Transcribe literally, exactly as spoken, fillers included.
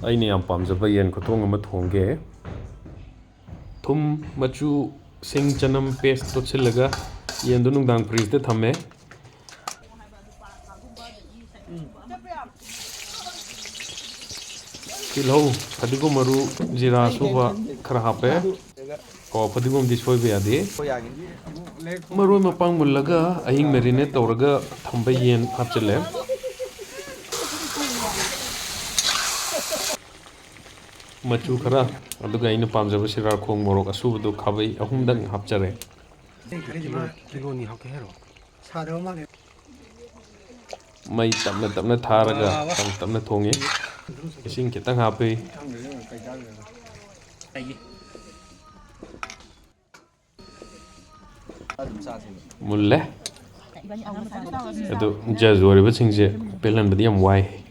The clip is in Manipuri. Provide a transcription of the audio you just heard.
ꯑꯩꯅ ꯌꯥꯝ ꯄꯥꯝꯖꯕ ꯌꯦꯟ ꯈꯨꯊꯣꯡ ꯑꯃ ꯊꯣꯡꯒꯦ꯫ ꯊꯨꯝ, ꯃꯆꯨ, ꯁꯤꯡ, ꯆꯅꯝ paste ꯇꯣꯠꯁꯤꯜꯂꯒ ꯌꯦꯟꯗꯨ ꯅꯨꯡꯗꯥꯡ fridge ꯇ ꯊꯝꯃꯦ꯫ ꯇꯤꯜꯍꯧ, ꯐꯗꯤꯒꯣꯝ ꯃꯔꯨ, ꯖꯤꯔꯥ ꯑꯁꯨꯕ ꯈꯔ ꯍꯥꯞꯄꯦ꯫ ꯑꯣ, ꯐꯗꯤꯒꯣꯝꯗꯤ ꯁꯣꯏꯕ ꯌꯥꯗꯦ꯫ ꯃꯔꯣꯏ ꯃꯄꯥꯡ ꯃꯨꯜꯂꯒ ꯑꯍꯤꯡ marinate ꯇꯧꯔꯒ ꯊꯝꯕ ꯌꯦꯟ ꯍꯥꯞꯆꯤꯜꯂꯦ꯫ ꯃꯆꯨ ꯈꯔ, ꯑꯗꯨꯒ ꯑꯩꯅ ꯄꯥꯝꯖꯕ ꯁꯤꯔꯥꯈꯣꯡ ꯃꯣꯔꯣꯛ ꯑꯁꯨꯕꯗꯨ ꯈꯥꯕꯩ ꯑꯍꯨꯝꯗꯪ ꯍꯥꯞꯆꯔꯦ꯫ ꯀꯤꯂꯣ ꯑꯅꯤ ꯍꯥꯞꯀꯦ ꯍꯥꯏꯔꯣ? ꯃꯩ ꯇꯞꯅ ꯇꯞꯅ ꯊꯥꯔꯒ ꯇꯞ ꯇꯞꯅ ꯊꯣꯡꯉꯤ꯫ ꯏꯁꯤꯡ ꯈꯤꯇꯪ ꯍꯥꯞꯄꯤ꯫ ꯃꯨꯜꯂꯦ꯫ ꯑꯗꯨ judge ꯑꯣꯏꯔꯤꯕꯁꯤꯡꯁꯦ ꯄꯦꯜꯍꯟꯕꯗꯤ ꯌꯥꯝ ꯋꯥꯏ꯫